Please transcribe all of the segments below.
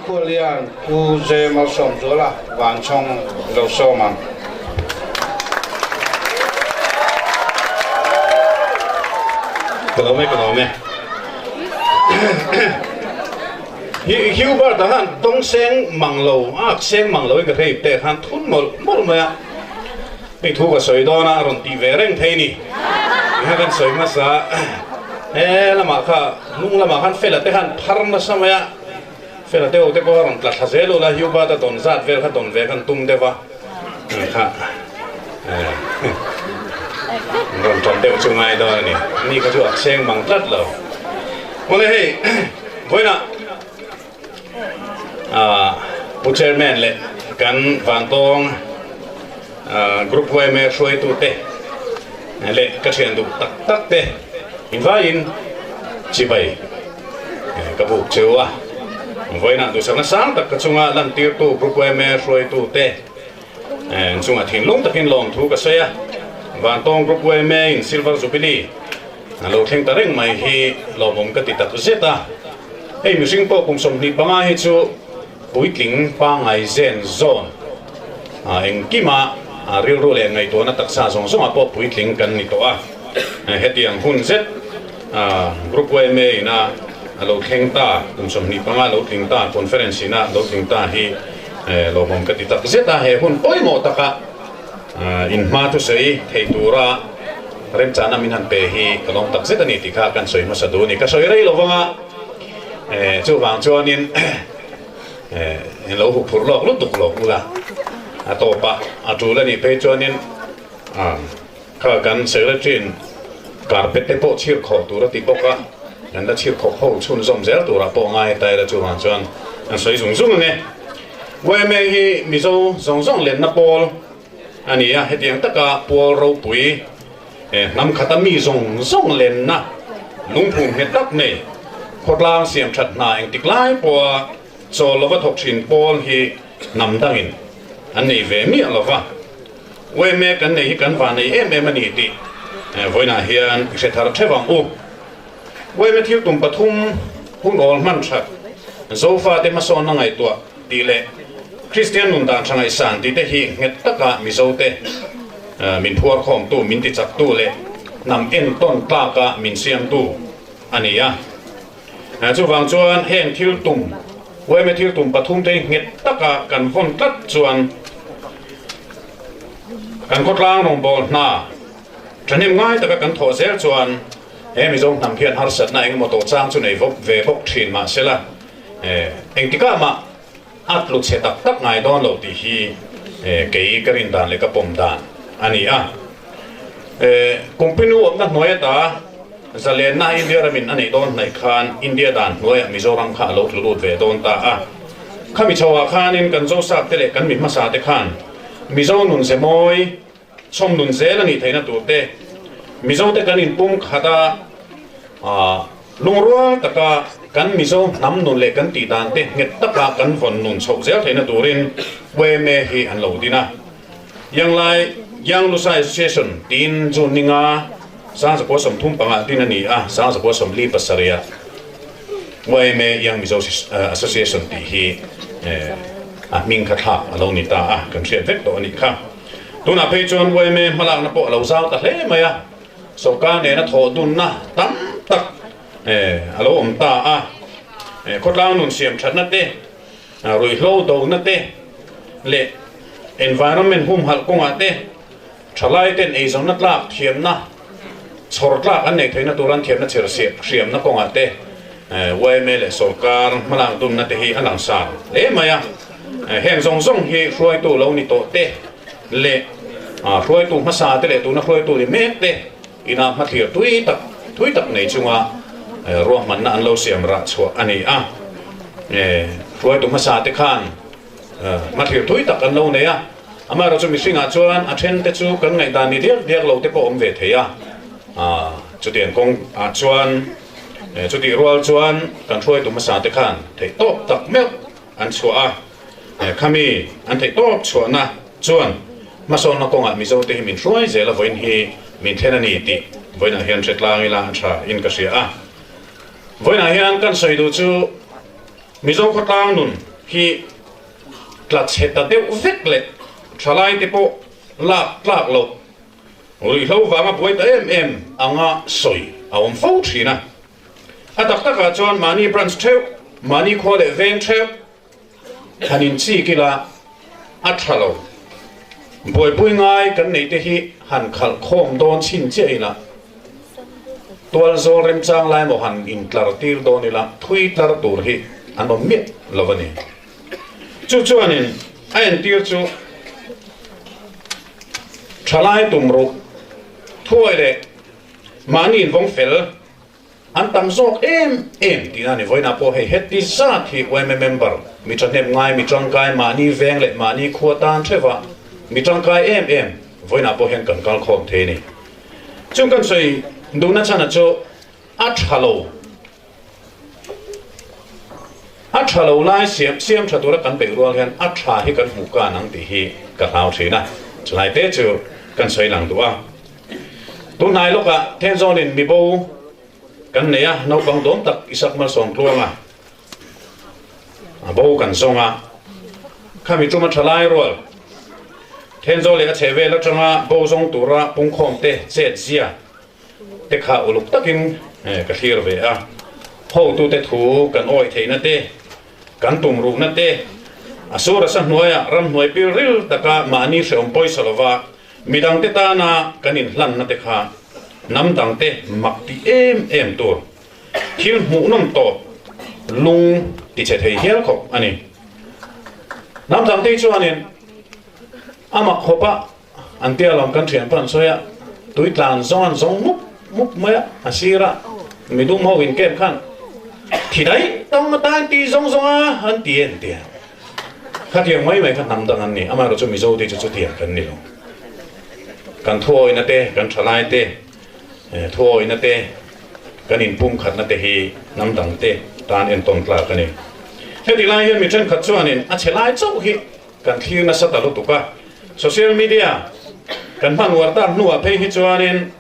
khualian Pu J Malsawmzuala Vanchhawng lo sawm ang. Ka lawm e, ka lawm e. Hubert a khan tawng seng mang lo, a seng mang lo in ka hrei te khan thun mawlh mawlh mai a. Hei thu ka sawi dawn a, a rawn tih ve reng thei ni. Tikhan kan sawi hmasa a, he lamah kha hnung lamah khan Fela te khan phar nasa mai a, Fela te ho te pawh a rawn tla thla zel ula, Hubert a dawn zat vel kha dawn ve khan tum deuh a, kha rawn tan deuh chu ngai dawn a ni. Ni kha chu a seng mang tlat lo. Awle hei, vawiinah Pu Chairman leh kan Vantawng Group yma hruaitute leh ka thian duh tak tak te invaiin chibai ka buk cheu a. Vawiinah duhsakna sang tak ka chunga lantirtu Group yma hruaitute chungah thinlung takin lawmthu ka sawi a. Vantawng Group yma in Silver Jubilee A lo thleng ta reng mai hi lawmawm ka ti tak zet a. Hei mihring pawh kum 25 hi chu puitling pangngai zen zawn engkima rilru leh ngaihtuahna taksa zawng zawngah pawh puitling kan ni tawh a. Hetiang hun zet Group yma ina a lo thleng ta, kum 25 lo tling ta, conference ina lo tling ta hi lawmawm ka ti tak zet a. He hun pawimawh taka inhma thusawi thei tura Remchana min han pe hi ka lawm tak zet a ni tih kha kan sawi hmasa duh a ni. Ka sawi rei lo vang a, chuvang chuanin lo huphurh lawk lutuk lo ula a tawp a, a tul a nih phei chuanin kha kan secretary in carpet te pawh chhir khawh tur a ti bawk a, kan la chhir khawk ho chhunzawm zel turah pawh ngai ta ila chuvang chuan kan sawi zung zung ang e. Yma hi Mizo zawng zawng lenna pawl A ni a, hetiang taka Pual ropui hnam khata mi zawng zawng lenna lungphum nghet tak nei khawtlang siam that hna engtik lai pawha chawl lova thawk thin pawl hi hnam dangin an nei ve miah lova, yma kan nei hi kan va nei em em a ni tih vawiinah hian i hre thar theuh ang u. Yma thil tum pathum hun awl hman that Zofate hmasawnna ngaihtuah tih leh Kristian nun dan tha ngaihsan tih te hi nghet taka Mizote min phuarkhawmtu, min tichaktu leh hnam entawn tlaka min siamtu a ni a. Chuvang chuan heng thil tum, yma thil tum pathumte hi nghet taka kan vawn tlat chuan kan khawtlang rawngbâwl hna thahnem ngai taka kan thawh zel chuan he Mizo hnam hian harsatna engemaw tawh chang chu nei ve bawk thin mahsela, Engtikah mah a tlu chhe tak tak ngai dawn lo tih hi kei ka rin dan leh ka pawm dan a ni a. Kumpinu awmna hnuai ata zalenna India ramin a neih dawn hnaih khan India dan hnuaiah Mizoram kha a lo tlu lut ve dawn ta a. Khami chhoah khanin kan Zosap te leh kan mi hmasa te khan Mizo nun ze mawi chhawm nun zel a nih theihna tur te Mizote kan inpum khat a, Lungrual taka kan Mizo hnam nun leh kan tih dan te nghet taka kan vawn nun chhoh zel theihna turin yma hi an lo din a. Yanglai Young Lusai Association tiin June ninga 1935 din a ni a, 1947 yma Young Mizo Association tih hi a hming kha thlak a lo ni ta a, kan hriat vek tawh a nih kha. Tunah phei chuan yma hmalakna pawh a lo zau ta hle mai a. Sorkar nena thawh dunna tam tak a lo awm ta a, khawtlang nun siam thatna te, ruihhlo dona te leh environment humhalh kawngah te thalai ten eizawnna tlak thiamna chhawr tlak an neih theihna tur an thiamna chher hriamna kawngah te yma leh sorkar hmalak dunna te hi a langsar hle mai a, heng zawng zawng hi hruaitu lo ni tawh te leh hruaitu hmasa te leh tuna hruaitu ni mek te ina hmathlir tui tak thui tak nei chunga ruahmanna an lo siam rah chhuah a ni a. Hruaitu hmasa te khan hmathlir tui tak an lo nei a, amaherawhchu mihringah chuan a then te chu kan ngaihdan ni diak diak lo te pawh awm ve thei a, chutiang kawng ah chuan chutih rual chuan kan hruaitu hmasa te khan theihtawp tak meuh an chhuah a. Khami an theih tawp chhuahna chuan hmasawnna kawngah Mizote hi min hruai zel a, vawiin hi min thlen a ni tih vawiinah hian hre tlang ila a tha in ka hria a. Vawiinah hian kan sawi duh chu Mizo khawtlang nun. hi tla chhe ta deuh vek leh thalaite pawh lak tlak loh ruihhlo vanga buai ta em em anga sawi a awm fo thin a. A tak takah chuan mahni branch theuh, mahni khua leh veng theuh han inchik ila a tha lo. Buaipui ngai kan neih te hi han khalh khawm dawn chhin chiah ila, tual zawl remchang lai maw han intlar tir dawn ila thui tlar tur hi an awm miah lo a ni. Chu chuanin a entir chu thalai tumruh thuai leh mahni invawng fel An tam zawk em em tihna a ni. Vawiinah pawh hei heti zat hi yma member mi thahnem ngai, mi tangkai, mahni veng leh mahni khua tan theuha mi tangkai em em vawiinah pawh hian kan kal khawm thei a ni. Chung kan sawi duhna chhana chu a tha lo, a tha lo lai siam siam tha tura kan beih rual hian a tha hi kan hmuh kan ang tih hi ka hlau thin a, chulai te chu kan sawi lang duh a. Tunhnai lawkah Thenzawnin mibo kan nei a, naupang dawm tak Isak Malsawm Tluanga a bo kan zawng a. Khami tuma thalai rual Thenzawl leh a chheh vel atanga bo zawng tura pungkhawm te chet zia te kha uluk takin ka thlir ve a. Hotute thu kan awih theihna te, kan tumruhna te, a sur a sa hnuaiah ramhnuai pilril taka mahni hreawm pawisa lova Midangte tana kan inhlanna te kha hnam dangte mak ti em em tur thil hmuhnawm tawp lung ti che thei hial khawp a ni. Hnam dangte hi chuanin a mak khawp a, an tia lawm kan thian pawh an sawi a, tui tlan zawng an zawng mup mup mai a, a sir a midum ho inkem khan thi daih tawng atan ti zawng zawng a an ti en tia. Khatiang mai mai kha hnam dang an ni, amaherawh chu Mizo te chu chutiang kan ni lo. Kan thuawina te, kan thalai te, thuawina te, kan inpumkhatna te hi hnam dang te tan entawn tlak a ni. Heti lai hian mi thenkhat chuanin a chhe lai chauh hi kan thlir nasa ta lutuk a, social media kan hman uar tak hnuah phei hi chuanin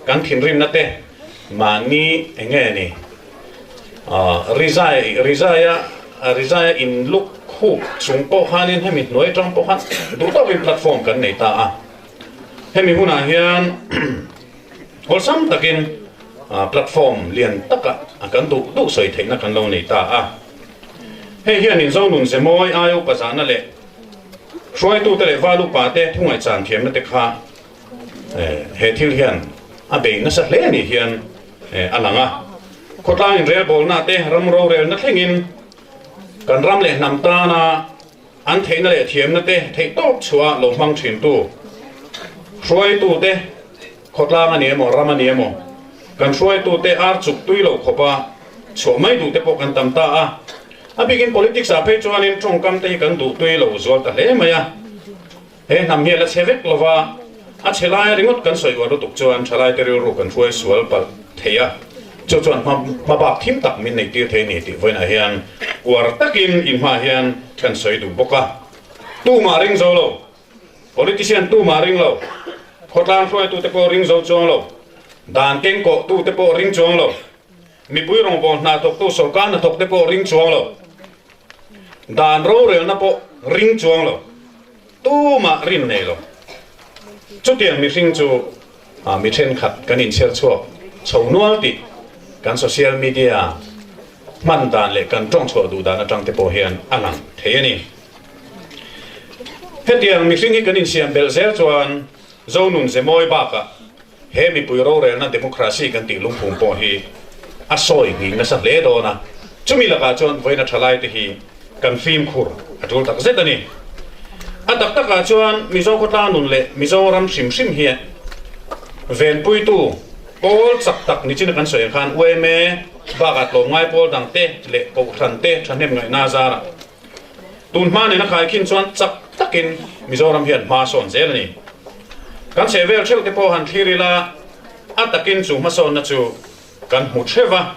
kan thinrimna te mahni enge ni Rizai, Rizaia, Rizaia in luk khuk chung pawh khanin hemi hnuai atang pawh khan duh tawkin platform kan nei ta a. Hemi hunah hian awlsam takin platform lian taka kan duh duh sawi theihna kan lo nei ta a. Hei hian in Zonun Zemawi aia upa zahna leh hruaitute leh val upate thungaihchan thiamna te kha he thil hian a bei nasa hle ni hian a lang a. Khawtlang inrelbawlna te ram rorelna thlengin kan ram leh hnam tana an theihna leh thiamna te theihtawp chhuah lo hmang thintu hruaitu te khawtlang a ni emaw ram a ni emaw kan hruaitu te ar chuk tui lo khawpa chhuah mai duh te pawh kan tam ta a. A bikin politics ah phei chuanin tawngkam te hi kan duh tui lo zual ta hle mai a. He hnam hi a la chhe vek lo va, a chhe lai ringawt kan sawi uar lutuk chuan thalaite rilru kan hruai sual palh thei a, chu chuan hma hmabak thim tak min neih tir thei a ni tih vawiinah hian uar takin inhmaah hian kan sawi duh bawk a. Tumah ring zo lo, politician tumah ring lo, khawtlang hruaitute pawh ring zo chuang lo, dan kengkawhtute pawh ring chuang lo, mipui rawngbâwl hna thawktu sawrkar hnathawkte pawh ring chuang lo, Dan rorelna pawh ring chuang lo, tumah rin nei lo. Chutiang mihring chu mi thenkhat kan inchher chhuak chho nual tih kan social media hman dan leh kan tawng chhuah duh dan atang te pawh hian a lang thei a ni. Hetiang mihring hi kan insiam belh zel chuan Zonun Zemawi bakah He mipui rorelna democracy kan tih lungphum pawh hi a sawi nghing nasa hle dawn a, chumi lakah chuan vawiina thalaite hi kan fimkhur a tul tak zet a ni. A tak takah chuan Mizo khawtlang nun leh Mizoram hrim hrim hi venpuitu pawl chak tak nichina kan sawi ang khan yma bakah tlawmngai pawl dangte leh kohhrante thahnem ngaihna zarah Tun hma nena khaikhin chuan chak takin Mizoram hian hma sawn zel a ni. Kan chhehvel theuh te pawh han thlir ila, a takin chu hmasawnna chu kan hmu theuh a.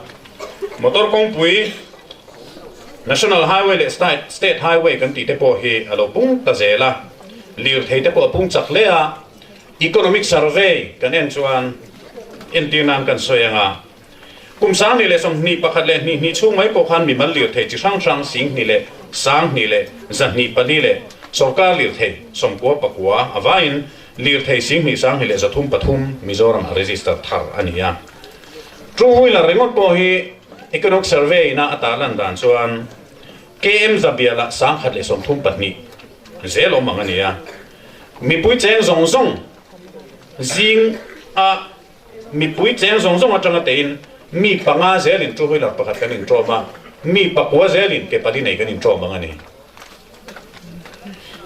Motor kawngpui, National Highway leh State Highway kan tih te pawh hi a lo pung ta zel a, lirthei te pawh a pung chak hle a. Economic Survey kan en chuan entir nan kan sawi ang a. Kum 21 leh 21 leh hnih hnih chhung mai pawh khan mimal lirthei chi hrang hrang 21,000. 1204 leh sawrkar lirthei 99 a vaiin lirthei 21,103 Mizoram-ah register thar a ni a. Two wheeler ringawt pawh hi Economic Survey ina a tarlan dan chuan KM zabialah 132 zel awm ang a ni a. Mipui cheng zawng zawng zing a mipui cheng zawng zawng atanga tein mi panga zelin two wheeler pakhat kan intawm a, mi pakua zelin ke pali nei kan intawm ang a ni.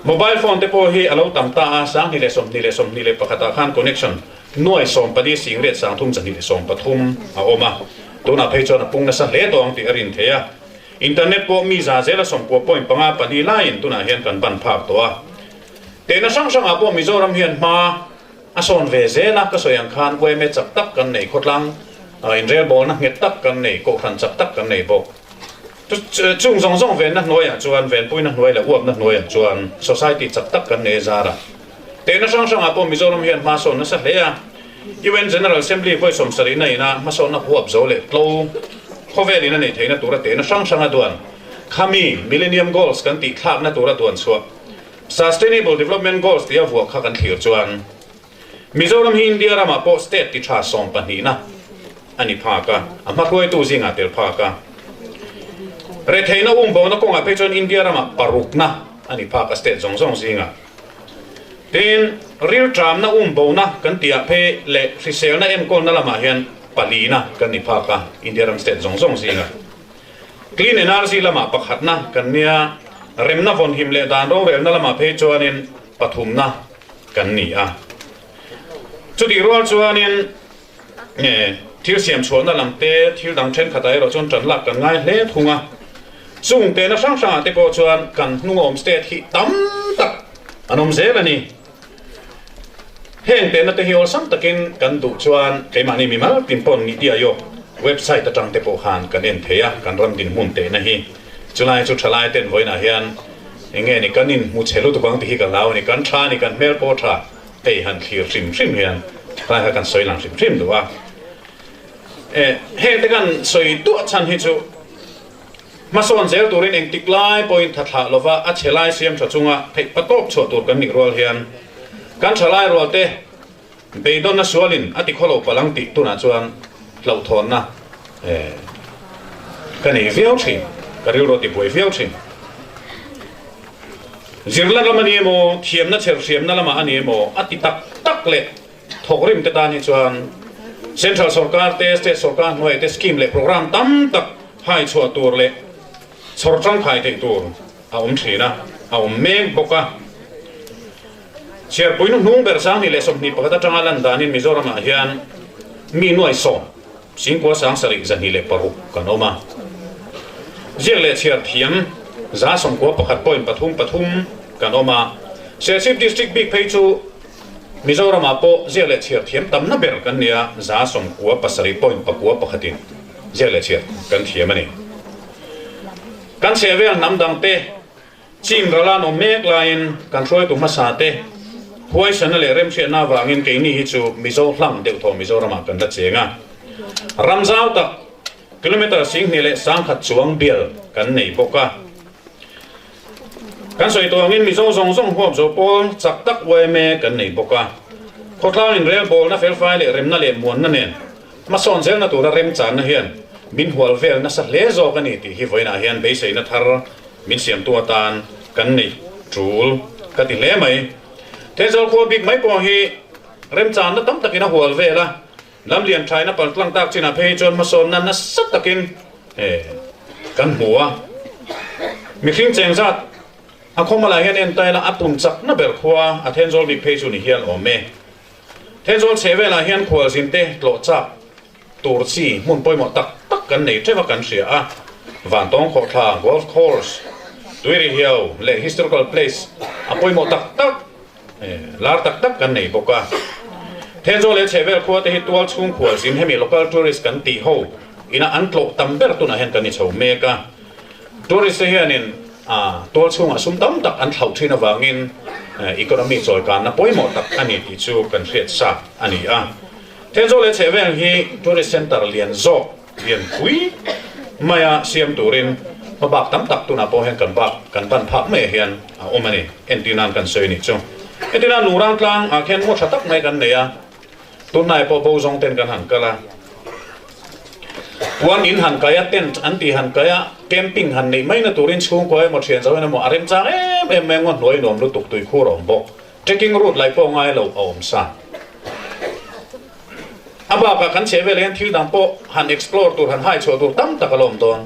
Mobile phone te pawh hi a lo tam ta a, 2021 ah khan connection nuai 14 singriat 3213 a awm a, tunah phei chuan a pung nasa hle tawh ang tih a rin theih a. Internet pawh mi za zela sawmkua point panga pali laiin tunah hian kan ban phak tawh a. Tehna hrang hrangah pawh Mizoram hian hma a sawn ve zel a, ka sawi ang khan yma chak tak kan nei, khawtlang inrelbawlna nghet tak kan nei, kohhran chak tak kan nei bawk. Chung zawng zawng venna hnuaiah chuan, venpuina hnuai leh uapna hnuaiah chuan society chak tak kan nei a zar a. Tehna hrang hrangah pawh Mizoram hian hmasawn nasa hle a. UN General Assembly vawi 70 na ina hmasawnna huap zo leh tlo khawvelin a neih theihna tura tehna hrang hranga duan khami Millennium Goals kan tih thlakna tura duan chhuah Sustainable Development Goals tia vuah kha kan thlir chuan Mizoram hi India ramah pawh state ti tha sawmpahnihna a ni phak a, a hmahruaitu zingah tel phak a. Retheihna umbona kawngah phei chuan India ramah parukna a ni phak a state zawng zawng zingah. Tin, rilṭamna umbona kan tihah phei leh hriselna enkawlna lamah hian palina kan ni phak a India ram state zawng zawng zingah. Clean energy lamah pakhatna kan nia, remna vawnhim leh dan rorelna lamah phei chuanin pathumna kan ni a. Chutih rual chuanin thil siam chhuahna lam te, thil dang thenkhatah erawh chuan tan lak kan ngai hle thung a. Chung tehna hrang hrangah te pawh chuan kan hnungawm state hi tam tak an awm zel a ni. Heng tehna te hi awlsam takin kan duh chuan keimahni mimal tin pawh Niti Aayog website atang te pawh khan kan en thei a, kan ram dinhmun tehna hi. Chulai chu thalai ten vawiinah hian Eng nge ni kan inhmu chhe lutuk ang tih hi ka hlau a ni, kan tha a ni, kan hmel pawh tha hei han thlir hrim hrim hian tlai kha kan sawi lang hrim hrim duh a. E, heng te kan sawi duah chhan hi chu hmasawn zel turin engtik lai pawhin tha thlah lova a chhe lai siam tha chunga theih patawp chhuah tur kan nih rual hian kan tha lai rual te Beidawnna sualin a ti khawlo palh ang tih tunah chuan hlauhthawnna ka nei viau thin, ka rilru a ti buai viau thin. Zirna lam a ni emaw, thiamna chherhriamna lamah a ni emaw, a ti tak tak leh thawkrim te tan hi chuan Central sawrkar te, State sawrkar hnuaiah te scheme leh programme tam tak hai chhuah tur leh chhawr tangkai theih tur a awm thin a, a awm mek bawk a. Chhiarpui hnuhnung ber 2021 atanga lan danin Mizoramah hian mi nuai sawm, singkua 7,000 206 kan awm a. Ziak leh chhiar thiam 91 point pathum pathum kan awm a. Serchhip District bik phei chu Mizoramah pawh ziak leh chhiar thiam tamna ber kan ni a, 97 point pakua pakhatin ziak leh chhiar kan thiam a ni. Kan chhehvel hnam dangte Chin ral an awm mek laiin kan hruaitu hmasa te huaisana leh remhriatna avangin keini hi chu Mizo hlang deuh thaw Mizoramah kan la cheng a. Ram zau tak kilometre 21,000 chuang bial kan nei bawk a. Kan sawi tawh angin Mizo zawng zawng huap zo pawl chak tak yma kan nei bawk a. Khawtlang inrelbawlna felfai leh remna leh muanna nen hmasawn zelna tura remchanna hian min hual vel nasa hle zawk a ni tih hi vawiinah hian beiseina thar Min siamtu atan kan nei tul ka ti hle mai. Thenzawl khua bik mai pawh hi remchanna tam takin a hual vel a, lam lian thaina pal tlang tak chinah phei hi chuan hmasawnna nasa takin kan hmu a. Mihring cheng zat a khawmalah hian en taila a pun chakna ber khua a Thenzawl bik phei chu ni hial awm e. Thenzawl chheh velah hian khualzin te tlawh chak Tur chi hmun pawimawh tak tak kan nei teuh a kan hria a, Vantawng Khawhthla Golf Course, Tuirihiau leh Historical Place a pawimawh tak tak, lar tak tak kan nei bawk a. Thenzawl leh chhehvel khua te hi tual chhung khual zin hemi local tourist kan tih ho ina an tlawh tam ber tunah hian kan ni chho mek a. Tourist te hianin tual chhungah sum tam tak an thlauh thin avangin economy chawikanna pawimawh tak a ni tih chu kan hriat sa a ni a. Thenzawl leh chhehvel hi tourist centre lian zawk lian pui maia siam turin Hmabak tam tak tunah pawh hian kan bak kan ban phak mai ah hian a awm a ni. Entir nan kan sawi a nih chu. Entir nan Lungrang tlang ah khian ngaw tha tak mai kan nei a, tunlai pawh bo zawng ten kan han kal a, puan in han kai a, tent an tih han kai a, camping han neih mai na turin chhungkua emaw thian zo emaw a remchang em em mai a, ngaw hnuai nuam lutuk tuikhur a awm bawk. Trekking route lai pawh ngai lo a awm sa. A bakah kan chheh velah hian thil dang pawh han explore tur han hai chhuah tur tam tak a la awm dawn.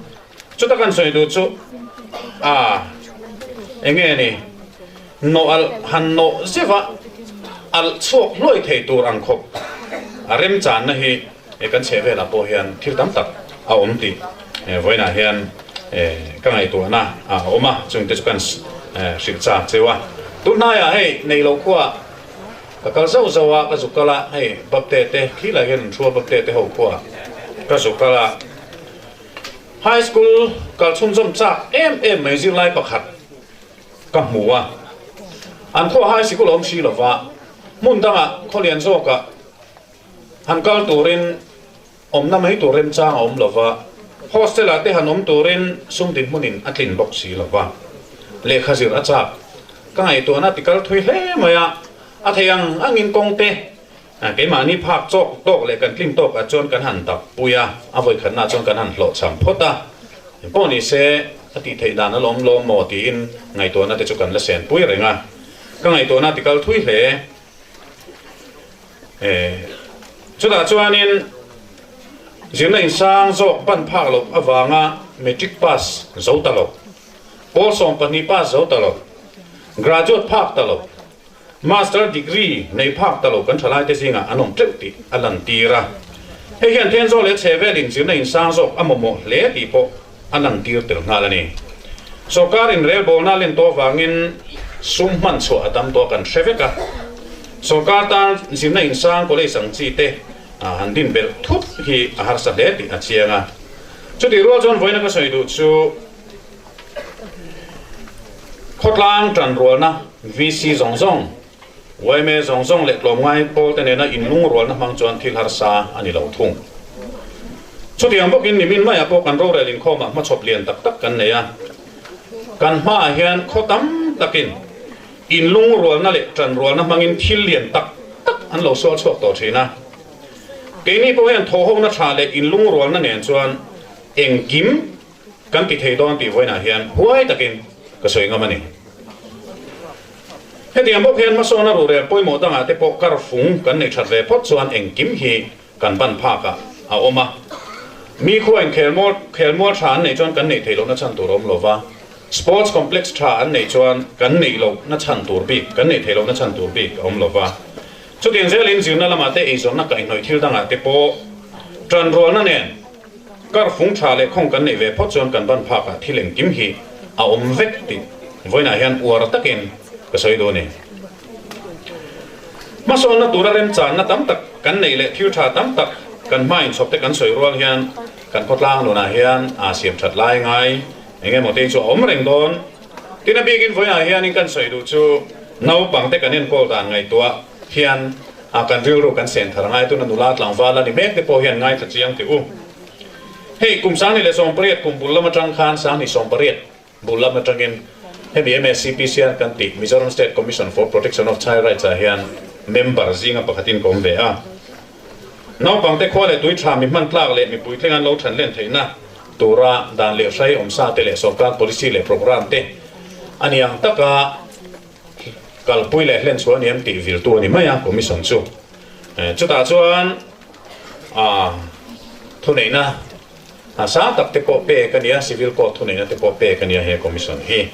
Chuta kan sawi duh chu a eng nge ni nawh alh han nawh zeuh a alh chhuak hluai thei tur ang khawp a remchanna hi kan chheh velah pawh hian thil tam tak a awm tih vawiinah hian ka ngaihtuahna a awm a, chungte chu kan hrilh chak cheu a. Tunhnaiah hei neilo khuaah Ka kal zauh zauh a, ka zuk kal a, hei Bapte te khilai hian an thu a, Bapte te ho khuaa ka zuk kal a. High school kal chhunzawm chak em em mai zirlai pakhat ka hmu a, an khuaa high sikul a awm si lova, hmun dangah khawlian zawkah han kal turin awmna mai tur remchang a awm lova, hostel ah te han awm turin sum dinhmunin a tlin bawk si lova, lehkha zir a chak. Ka ngaihtuahna ti kal thui hle mai a, a thei ang angin kawng te keimahni phak chawk tawk leh kan tlin tawk ah chuan kan han dap pui a, a vawikhatna ah chuan kan han hlawhchham phawt a, engpawh ni se a tih theih dan a lawm lawm maw tiin ngaihtuahna te chu kan la sen pui reng a, ka ngaihtuahna ti kal thui hle. Chutah chuanin zirna insang zawk ban phak loh avanga matric pass zo ta lo, pawl 12 pass zo ta lo, graduate phak ta lo, master degree nei phak ta lo kan thalaite zingah an awm teuh tih a lantir a. Hei hian Thenzawl leh chhevelin zirna insang zawk a mamawh hle tih pawh a lantir tel nghal a ni. Sorkar inrelbawlna len tawh avangin sum hman chhuah a tam tawh kan hre vek a. Sorkar tan zirna insang college ang chi te han din belh thut hi a harsa hle tih a chiang a. Chutih rual chuan vawiina ka sawi duh chu khawtlang tanrualna VC zawng zawng, yma zawng zawng leh tlawmngai pawl te nena inlungrualna hmang chuan thil harsa a ni lo thung. Chutiang bawkin nimin maiah pawh kan rorel inkhawmah hmachhawp lian tak tak kan nei a. Kan hmaah hian khaw tam takin inlungrualna leh tanrualna hmangin thil lian tak tak an lo sual chhuak tawh thin a. Keini pawh hian thawhhona tha leh inlungrualna nen chuan engkim Kan ti thei dawn tih vawiinah hian huai takin ka sawi ngam a ni. Hetiang bawk hian hmasawna ruhrel pawimawh dangah te pawh kar fung kan nei that ve phawt chuan engkim hi kan ban phakah a awm a. Mi khuain khelmual khelmual tha an neih chuan kan neih theih lohna chhan tur a awm lova, sports complex tha an neih chuan kan neih lohna chhan tur bik kan neih theih lohna chhan tur bik a awm lova. Chutiang zelin zirna lamah te eizawnna kaihhnawih thil dangah te pawh tanrualna nen Kar fung tha leh khawng kan neih ve phawt chuan kan ban phakah thil engkim hi a awm vek tih vawiinah hian uar takin ka sawi duh a ni. Hmasawnna tura remchanna tam tak kan neih leh thil tha tam tak kan hma inchhawpte kan sawi rual hian kan khawtlang nunah hian aa siam that lai ngai eng emaw te chu a awm reng dawn. Tin a bikin vawiinah hianin kan sawi duh chu naupangte kan enkawl dan ngaihtuah hian A kan rilru kan sen thar ngai tuna nula tlangval a ni mek te pawh hian ngaithla chiang teh u. Hei kum 2018 kum bul lam atang khan 2018 bul lam atangin hemi MSCPC an kan tih Mizoram State Commission for Protection of Child Rights ah hian member zinga pakhatin ka awm ve a. Naupang te khua leh tui tha mi hman tlak leh mipui thleng an lo than len theihna tura dan leh hrai awmsa te leh sawrkar policy leh programme te a ni ang taka Kalpui leh hlen chhuah a ni em tih viltu a ni mai a Commission chu. Chutah chuan thuneihna sang tak te pawh pek a ni a, Civil Court thuneihna te pawh pek a ni a he Commission hi.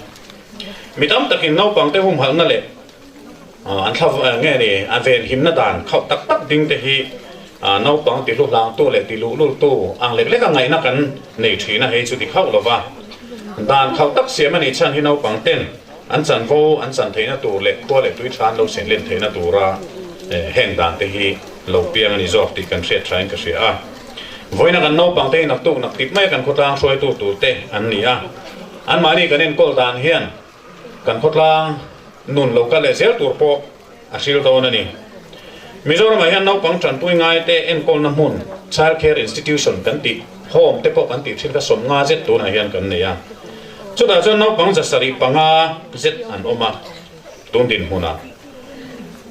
Mi tam takin naupangte humhalhna leh an thla nge ni an venhimna dan khauh tak tak ding te hi naupang ti hluhlangtu leh ti luhlultu ang lek lek a ngaihna kan nei thin a, hei chu ti khauh lova dan khauh tak siam a nih chhan hi naupang ten An chanvo an chan theihna tur leh khua leh tui tha an lo sen len theihna tura heng dan te hi lo piang a ni zawk tih kan hriat thain ka hria a. Vawiina kan naupang te hi naktuk naktip maia kan khawtlang hruaitu tur te an ni a. Anmahni kan enkawl dan hian kan khawtlang nun lo kal leh zel tur pawh a hril dawn a ni. Mizoramah hian naupang tanpui ngai te enkawlna hmun, Child Care Institution kan tih, Home te pawh kan tih thin kha 50 zet tunah hian kan nei a. Chutah chuan naupang 705 zet an awm a, tun dinhmunah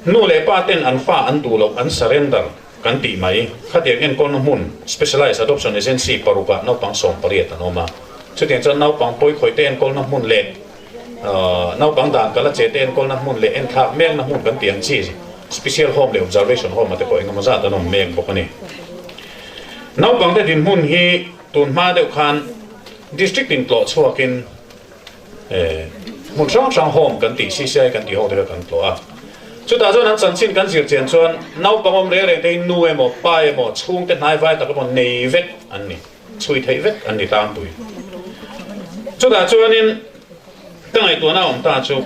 nu leh pa ten an fa an duh loh an surrender kan tih mai. Khatiang enkawlna hmun, Specialized Adoption Agency, parukah naupang 18 an awm a. Chutiang chuan naupang pawikhawih te enkawlna hmun leh naupang dan kala che te enkawlna hmun leh enthlak mekna hmun kan tih ang chi, Special Home leh Observation Home ah te pawh engemaw zat an awm mek bawk a ni. Naupang te dinhmun hi tun hma deuh khan District in tlawh chhuakin hmun hrang hrang home kan tih, CCI kan tih ho te kha kan tlawh a. Chutah chuan an chanchin kan zir chian chuan naupang awm reng reng te hi nu emaw pa emaw chhungte hnai vai tak emaw nei vek an ni, chhui theih vek an ni tlangpui. Chutah chuanin ka ngaihtuahna awm ta chu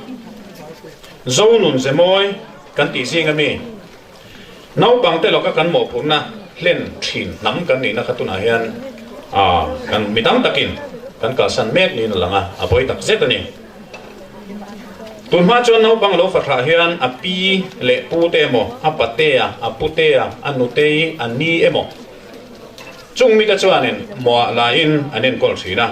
Zonun Zemawi kan tih zing ami Naupang te lawka kan mawhphurhna hlen thin hnam kan nihna kha tunah hian kan mi tam takin kan kalsan mek niin a lang a, a pawi tak zet a ni. Tunhma chuan naupang lo fahrah hian a pi leh pu te emaw, a patea, a putea, a nutei, a ni emaw chung mite chuanin muah laiin an enkawl thin a.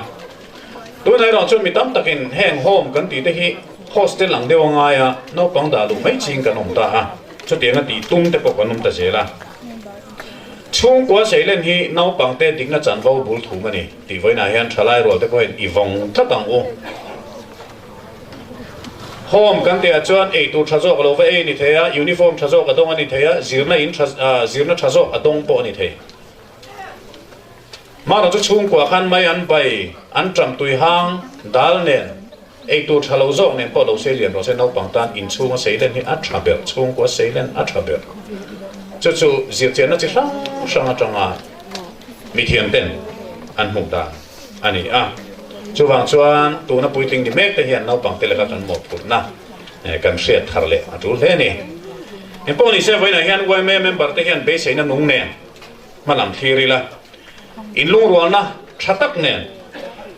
Tunah erawh chuan mi tam takin heng home kan tih te hi hostel ang deuh a ngai a, naupang dah luh mai ching kan awm ta a, chutiang a tih tum te pawh kan awm ta zel a. Chhungkua seilen hi naupang te dikna chanvo bul thum a ni tih vawiinah hian thalai rual te pawhin i vawng tlat ang u. Home kan tihah chuan eitur tha zawk lo va ei a ni thei a, uniform tha zawk a dawng a ni thei a, zirna in tha zirna tha zawk a dawng pawh a ni thei. Mahna chu chhungkua khan mai an bai, an ṭam tui hang, dal nen, eitur ṭha lo zawk nen pawh lo sei lian rawh se, naupang tan inchhunga sei len hi a ṭha ber, chhungkua sei len a ṭha ber. Chu chu zirchianna chi hrang hrang aṭanga mithiam ten an hmuh dan a ni a. Chuvang chuan tuna puitling ni mek te hian naupang te laka kan mawhphurhna kan hriat thar leh a ṭul hle a ni. Engpawh ni se vawiinah hian yma member te hian beiseina nung nen, Hmalam thlir ila, inlungrualna tha tak nen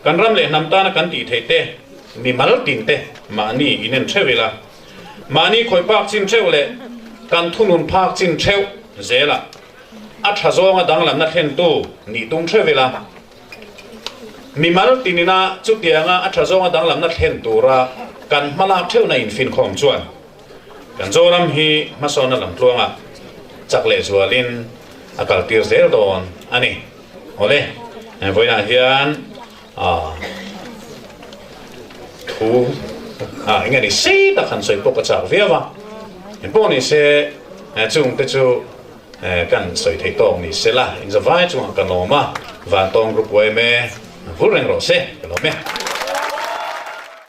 kan ram leh hnam tana kan tih theih te, mimal tin te mahni inen theuh ila, mahni khawih phak chin theuh leh kan thunun phak chin theuh zelah a tha zawnga danglamna thlentu nih tum theuh ila, mimal tinina chutianga a tha zawnga danglamna thlen tura kan hmalak theuhna infinkhawm chuan Kan Zoram hi hmasawnna lamtluangah chak leh zualin a kaltir zel dawn a ni. Awle, vawiinah hian thu eng nge ni sei tak han sawi pawh ka chak viau a, engpawh ni se chungte chu kan sawi theih tawk ni se la, inzavai chungah ka lawm a, Vantawng Group yma vul reng rawh se ka lawm e.